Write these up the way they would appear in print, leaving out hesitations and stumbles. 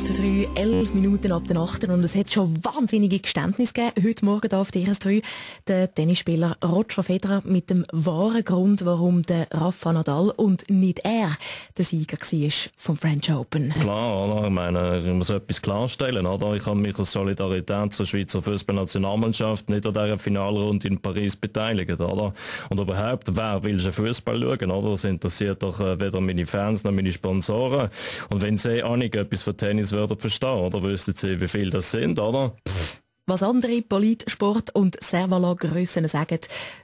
DRS3, 11 Minuten ab der 8. Und es hat schon wahnsinnige Geständnisse gegeben heute Morgen hier auf DRS3. Der Tennisspieler Roger Federer mit dem wahren Grund, warum der Rafa Nadal und nicht er der Sieger war vom French Open. Klar, oder? Ich meine, ich muss etwas klarstellen. Oder? Ich habe mich aus Solidarität zur Schweizer Fußballnationalmannschaft nicht an dieser Finalrunde in Paris beteiligt. Oder? Und überhaupt, wer will schon Fußball schauen? Oder? Das interessiert doch weder meine Fans noch meine Sponsoren. Und wenn sie auch nicht etwas von Tennis würden verstehen, oder wüssten sie, wie viele das sind, oder? Was andere Polit-, Sport- und Servala-Grössen sagen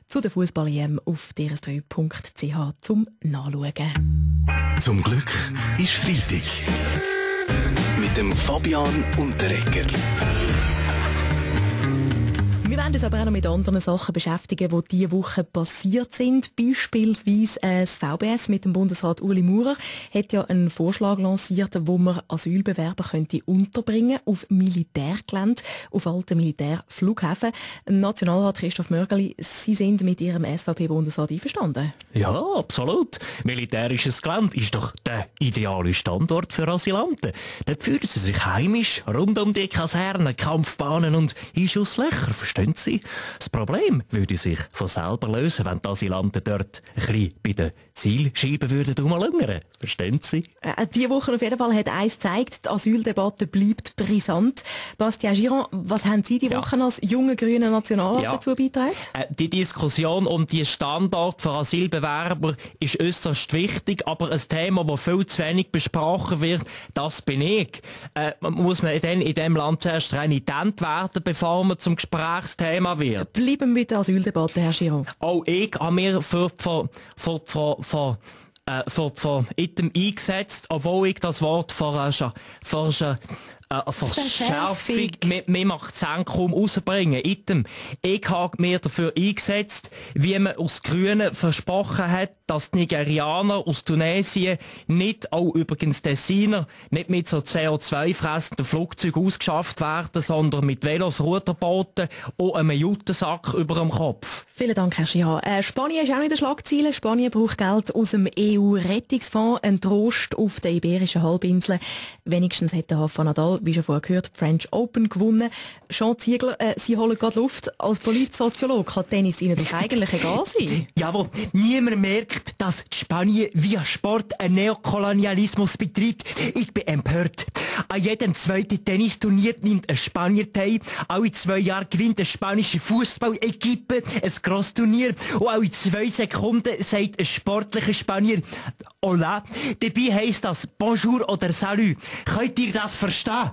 zu der Fußball-EM auf drs3.ch zum Nachschauen. Zum Glück ist Freitag. Mit dem Fabian Unterreger. Wir werden uns aber auch noch mit anderen Sachen beschäftigen, die diese Woche passiert sind. Beispielsweise das VBS mit dem Bundesrat Ueli Maurer hat ja einen Vorschlag lanciert, wo man Asylbewerber könnte unterbringen auf Militärgelände, auf alten Militärflughäfen. Nationalrat Christoph Mörgeli, Sie sind mit Ihrem SVP-Bundesrat einverstanden? Ja, absolut. Militärisches Gelände ist doch der ideale Standort für Asylanten. Dort fühlen sie sich heimisch, rund um die Kasernen, Kampfbahnen und Einschusslöcher, verstehen Sie? Das Problem würde sich von selber lösen, wenn die Asylanten dort ein bisschen bei den Zielscheiben rumlungern. Verstehen Sie? Diese Woche auf jeden Fall hat eins gezeigt, die Asyldebatte bleibt brisant. Bastien Giron, was haben Sie die Woche als junger grüner Nationalrat dazu beigetragen? Die Diskussion um die Standort für Asylbewerber ist äußerst wichtig, aber ein Thema, das viel zu wenig besprochen wird, das bin ich. Muss man dann in diesem Land zuerst renitent werden, bevor man zum Gesprächsthema wird? Bleiben wir mit der Asyldebatte, Herr Giron. Auch ich habe mir für item eingesetzt, obwohl ich das Wort Verschärfung mit macht es kaum rausbringen. Item. Ich habe mir dafür eingesetzt, wie man aus Grünen versprochen hat, dass die Nigerianer aus Tunesien nicht, auch übrigens Tessiner, nicht mit so CO2-fressenden Flugzeugen ausgeschafft werden, sondern mit Velos, Ruderbooten und einem Jutensack über dem Kopf. Vielen Dank, Herr Schihan. Spanien ist auch nicht in den Schlagzeilen. Spanien braucht Geld aus dem EU-Rettungsfonds, ein Trost auf der Iberischen Halbinsel. Wenigstens hat der Rafa Nadal, wie schon vorher gehört, French Open gewonnen. Jean Ziegler, Sie holen gerade Luft. Als Politsoziologe kann Tennis Ihnen doch eigentlich egal sein. Jawohl, niemand merkt, dass Spanien via Sport einen Neokolonialismus betreibt. Ich bin empört. An jedem zweiten Tennisturnier nimmt ein Spanier teil. Alle 2 Jahre gewinnt eine spanische Fußball-Equipe ein Grossturnier. Und alle 2 Sekunden sagt ein sportlicher Spanier Hola. Dabei heisst das Bonjour oder Salut. Könnt ihr das verstehen?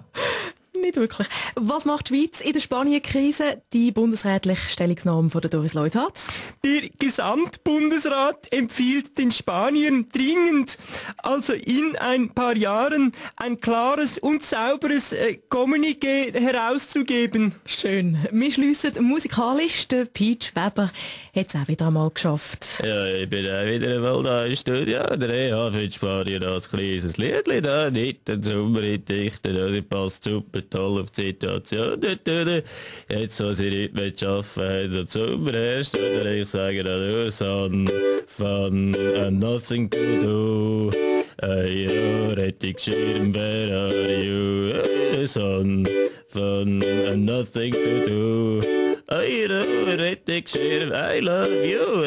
Nicht wirklich. Was macht die Schweiz in der Spanien-Krise? Die bundesrätliche Stellungnahme von der Doris Leuthard. Der Gesamtbundesrat empfiehlt den Spaniern dringend, also in ein paar Jahren, ein klares und sauberes Kommuniqué herauszugeben. Schön. Wir schliessen musikalisch. Der Peach Weber hat es auch wieder einmal geschafft. Ja, ich bin auch wieder einmal da im Studio. Der EH für Spanien als kleines Liedli da, nicht ein Sommerdichter, das passt super toll auf die Situation. Jetzt soll sie nicht mehr arbeiten, der Sommer erst, oder ich sage da Son von Nothing to Do. Yo, Rettungsschirm, where are you? Son von Nothing to Do. Rettungsschirm, I love you.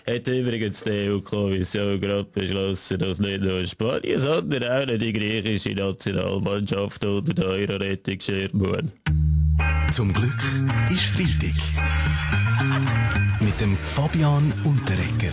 Hat übrigens die EU-Kommission gerade beschlossen, dass nicht nur Spanien, sondern auch die griechische Nationalmannschaft unter den Euro-Rettungsschirm muss. Zum Glück ist Freitag. Mit dem Fabian Unterreger.